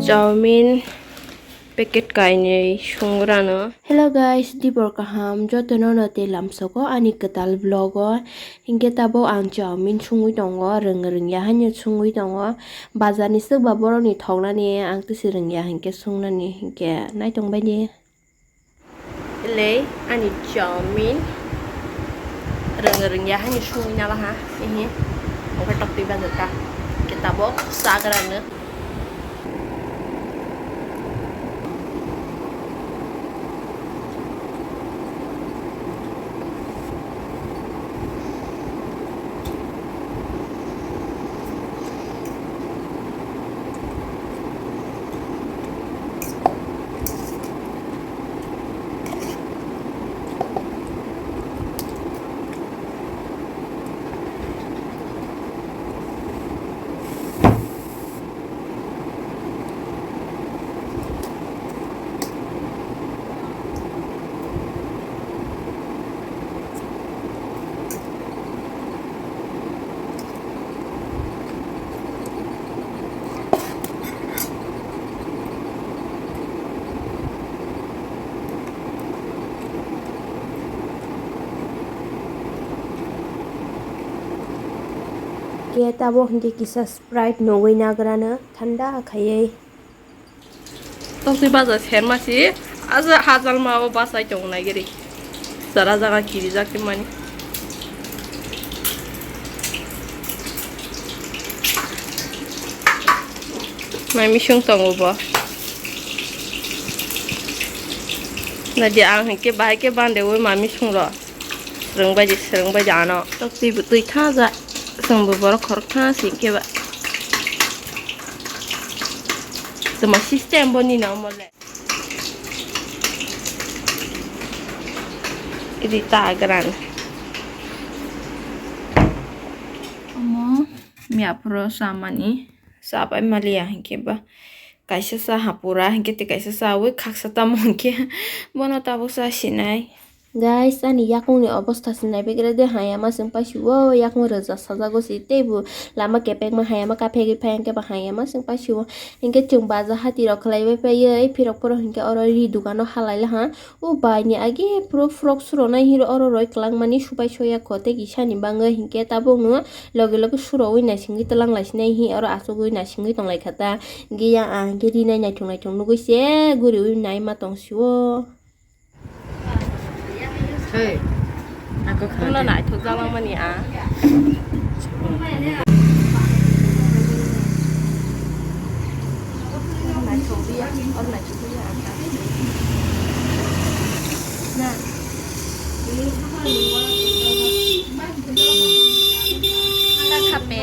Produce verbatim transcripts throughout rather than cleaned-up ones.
Chowmin packet kainwi sungrano. Hello guys, dibor kaham jotono no tei lamsoko ani kwtal vlog o. Hinkhe tabuk ang chowmin sungwi tongo, rwng rwngya haino sungwi tongo. Bazar ni swk ba borok ni thoknani, ang tisi rwngya hinkhe sungnani, hinkhe naitong baidi. Elei ani chowmin rwng rwngya haino sungwi nala ha, ehe. Obo toktwi bajak kha. Khe tabuk chagra no. Khe tabuk hinkhe kisa Sprite nugwi nagrano thanda khaiwi. Toktwi baja serma si, aja hajalma o bachai tong nai giri. Jara jaga kirijak tongmani. Mai misung tongo bo. Nadi ang hinkhe bahai khe bande ui ma misung rw. Swrwng bai di, swrwng bai di ano. Tok twi bo twi tha ja. Chwng bo borok khorok tha si khe ba. Tamo system bo nini omo le. Idi ta gran. Omo miya phuru samani. Sa pai maliya hinkhe ba. Kaisa sa hapura hinkhe tei kaisa sa ui khaksa tamo hinkhe bono tabuk sa sinai. Guys, ani yakungni obostha se naibegra de, hayama chwng paisio, yakung rwja sajago se, teibo lama kepekma hayama kaphegwi phai, hwnkhe ba hayama chwng paisio. Hinkhe chwng baja hatirok khwlaibai paiwi, phirok phoro hinkhe oro ri dukano halai laha. O baini age phuru frok suronai hwnwi oro roi kwlangmani supai soya kho, tei kisani bangwi hinkhe tabukno loge loge suroui naisingwi twlang laisinai hi oro achugwi naisingwi tonglaikha ta. Hinkhe yang ang hinkhe rinai naithok naithok nugwi se guriui naima tongsio. Hey, ako khana. Naithok jalangmani a. Naithok dia, or naithok dia. Na. Khape.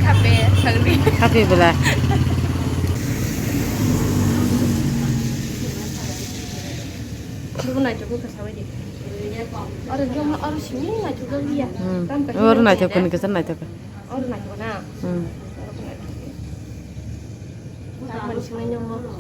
Khape, sagri. Khape bela. Oro naithok kha sabai di. Oro jong oro simi naithok kha liya. Hmm. Oro naithok kha ni kisa naithok kha. Oro naithok na. Hmm.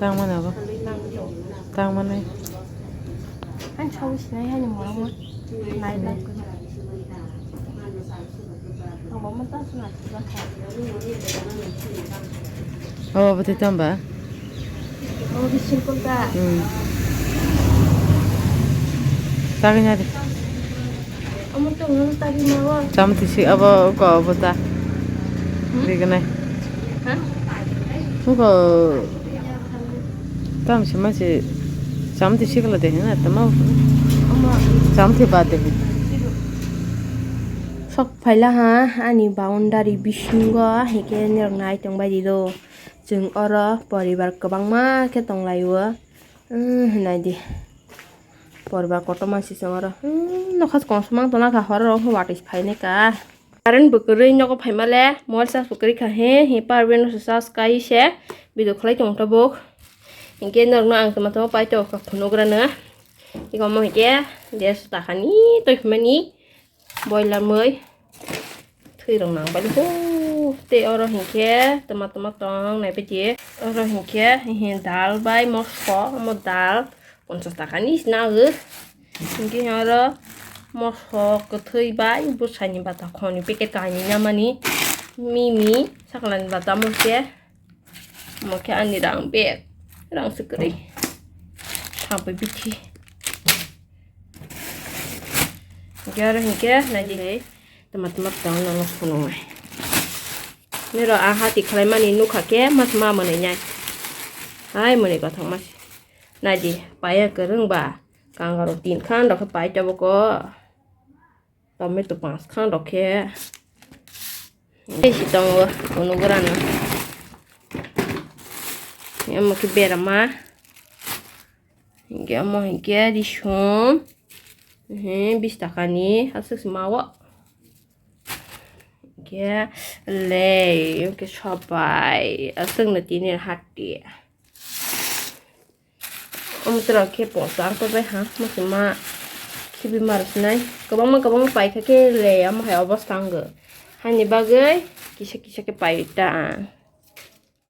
Tangmani abo. Tangmani. Ang sawi sinai hani morok mo. Nai lab kha. Obo bwtwi tamba? Obo bwtwi simple ta. Hmm. Tagwi nadi. Omo tongno tagwi nago. Chamti si abo ko obo ta. Hmm? Rignai. Ha? Uko. Tam si ma si chamti sikla de na tama. Omo. Chamti ba de. Sok phaila ha ani boundary bisingo, hike nirok nai tongbai di do. Chwng oro poribar kwbangma khe tonglaio. Umm, naidi. Poribar kotorma si chwng oro. Umm, nokha kongsomang tongna kha, horo rok watwi phainai ka. Current bo kwrwi nogo phaima le, mobile charge bo kwrwi kha he, he power bank no se charge kai se, video khlai tong tabuk. Hinkhe norokno ang tama tama pai tongo kha phunugrano. Iko mo hinkhe desh takani toi phimani. Boiler mui thwi rok nang bai ho. Tei oro hinkhe tama tama tong nai bai di. Oro hinkhe hihi dal bai moso, omo dal ponchas taka ni se nang o. Hinkhe oro moso kwthwi bai bwsai ni bata khoni packet kainwi namani, mimi sakla ni bata mose. Omo khe ani rang bag. Rang se kwrwi. Thangpai bithi. Hinkhe aro hinkhe naidi. Tama tama tang nang phunuknai. Nero a hati khlaimani nukha khe mas ma mwnwi nai. Hai mwnwi kothok mas. Naidi paya kwrwng ba. Kangaroo tin khan rok khe pai tabuk o. Tomato panch khan rok khe. Tei si tongo, unu gorano. Omo khe berama. Hinkhe omo hinkhe risum. Ehe, bis takani, aswk se ma o. Hinkhe lei, hinkhe sobai, aswk no tini hati. Omo tora khe posa ang pabai ha, muchungma khibi mar sinai. Kwbangma kwbangma paikha khe le, omo hai obosta wngw. Haini bagwi kisa kisa khe pai ta ang.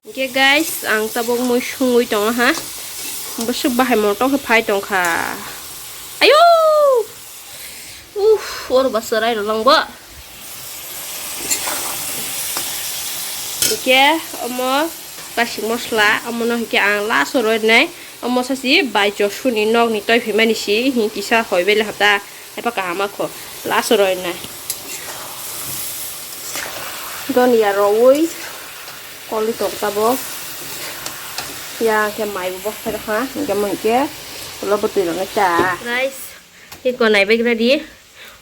Hinkhe guys, ang tabuk mui sungwi tongo ha. Bwswk bahai moto khe phai tongkha. Ayo! Uff, oro ba chwrai rw langbo. Hinkhe omo kasik mosla, omono hinkhe ang last o rw nai. Omo sasi bai Joshuni nokni toi phaimani si, hinkhe kisa hoi bele hata, haipa kaham kho, last o rw nai. Donia rwi koli tong tabuk. Ya khe mai bo bokthai rwkha, hinkhe mo hinkhe ulo bwtwi rwnai ta. Guys, Iko naibaikra di.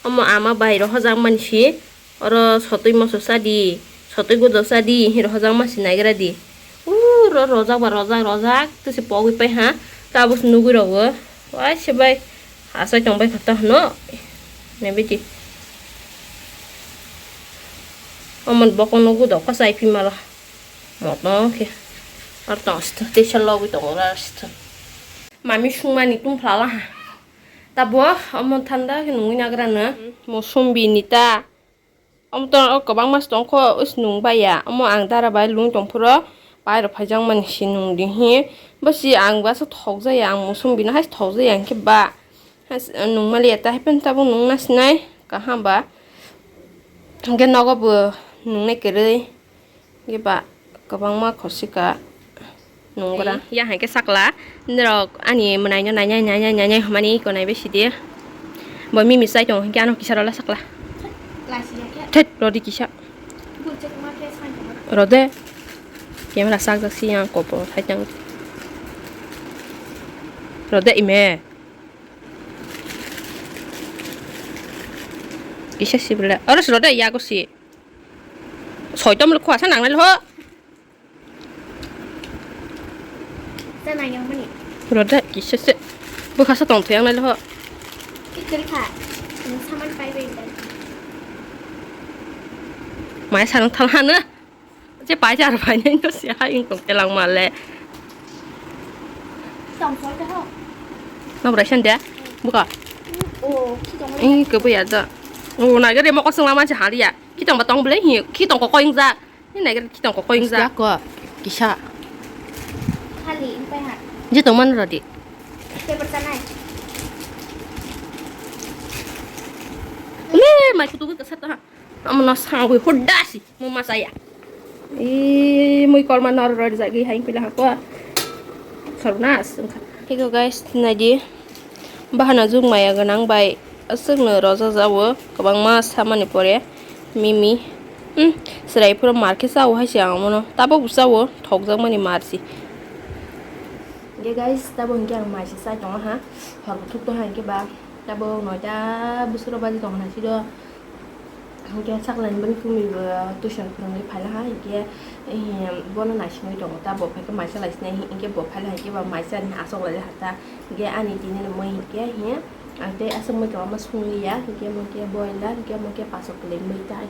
Omo ama bai rohorjak mansi. Oro sotwi moso sa di. Sotwi gudo sa di. Hi rohorjak mansi naigra di. Uro rojak ba rojak rojak. Tisi pogwi pai ha. Tabuk nugwi rogo. Waisa bai. Asai tongbai kha to hwno. Naibidi. Omo bokong no gudo kwchai phi malo. Moto khe. Ar tong sito. Teisa logwi tongo ar sito. Mami sungmani tungphla laha. Tabo omo thanda khe nungwi nagra no. Mosombi ni ta. Omo to o kwbangma se tongkho, os nung baiya. Omo ang dara bai lung tongphuru bai rok phaijak mani se nung di hi. Bo si ang ba se thok jaya, ang mosombi no hai thok jaya hinkhe ba. Hai se nung maliya ta hai phano tabuk nung na sinai kaham ba. Hinkhe nogo bo nungnai kwrwi. Hiba kwbangma khosika nungra. Ya hai khe sakla, norok ani mwnaino nainai, nainai, nainai hwnmani iko naibai sidi. Bo mimi chai tongo, hinkhe ano kisa rola sakla. Lasiya khe. Thet, rodi kisa. Rode. Camera sakjak si yang kopo, hai tang. Rode ime. Kisa si bela. Oro si rode, yago si. Soitom le khua sa nangnai le ho. Rode, kisa se. Bwkha sa tong thang nai le ho. Ikri kha. Saman pai bai. Mai sarang thal hana. Je pai jar pai nai no si ha ing tong telang male. Tong sol te ho. No brai san de. Bwkha. O, ki tong. Ing ke bu ya da. O, na gare mo ko sung lama je ha ya. Ki tong ba tong ble hi. Ki tong ko ko ing ja. Ni nai gari kitong ko koing ja. Ko kisa. Khali impai ha. Je tong man rodi. Te berta nai. Le mai kutu ka sat ha. Amo no sangwi hudasi mo masaya. I mui korma nor rodi jagi haing pila ha ko. Sarnas. Hego guys, nai di. Bahana jwk maya gwnang bai aswkno rojajago kwbangma samani pore mimi. Hmm, chwrai phuru mar khe chao hai se ang omono. Tabuk bo chao, thokjakmani mar se. Hwnkhe guys, tabuk hwnkhe ang mai se chai tongo ha. Hor kuthuk tong hai hwnkhe ba tabuk noita bwswk rok baji tongkha nai siro. Hwnkhe sakhlaini bini kumi bo tuition phwrwngwi phaila ha, hwnkhe, eh, bono naisingwi tongo ta, bo phaikhe maisa laisinai, hwnkhe bo phaila hwnkhe ba maisa ni aswk lailai ha ta, hwnkhe ani tini ni mui hwnkhe, hwnkhe, ang tei aswk mui kwbangma swngliya, hwnkhe mui khe boila, hwnkhe mui khe pasok kwlwi mui ta,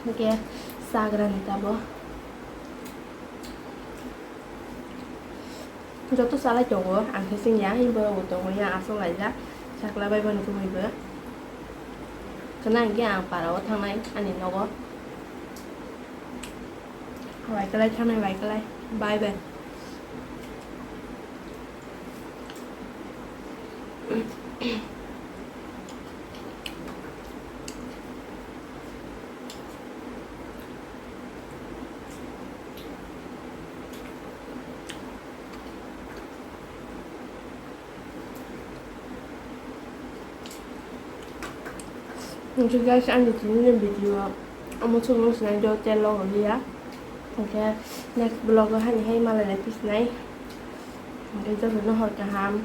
hwnkhe chagrani ta bo. Joto chalai tongo, ang khe chwngya, himborok bo tongo, yang aswk laijak, sakla bai mani kwmwi bo. Khwna hinkhe ang para o thangnai, ani nogo. Bai kwlai thangnai, bai kwlai, bye bye. Hwnkhe guys, ani tini ni video omo chukno sinai do, tel logo liya. Hwnkhe next vlog o hani hai malai lai phi sinai. Hwnkhe jotono hor kaham.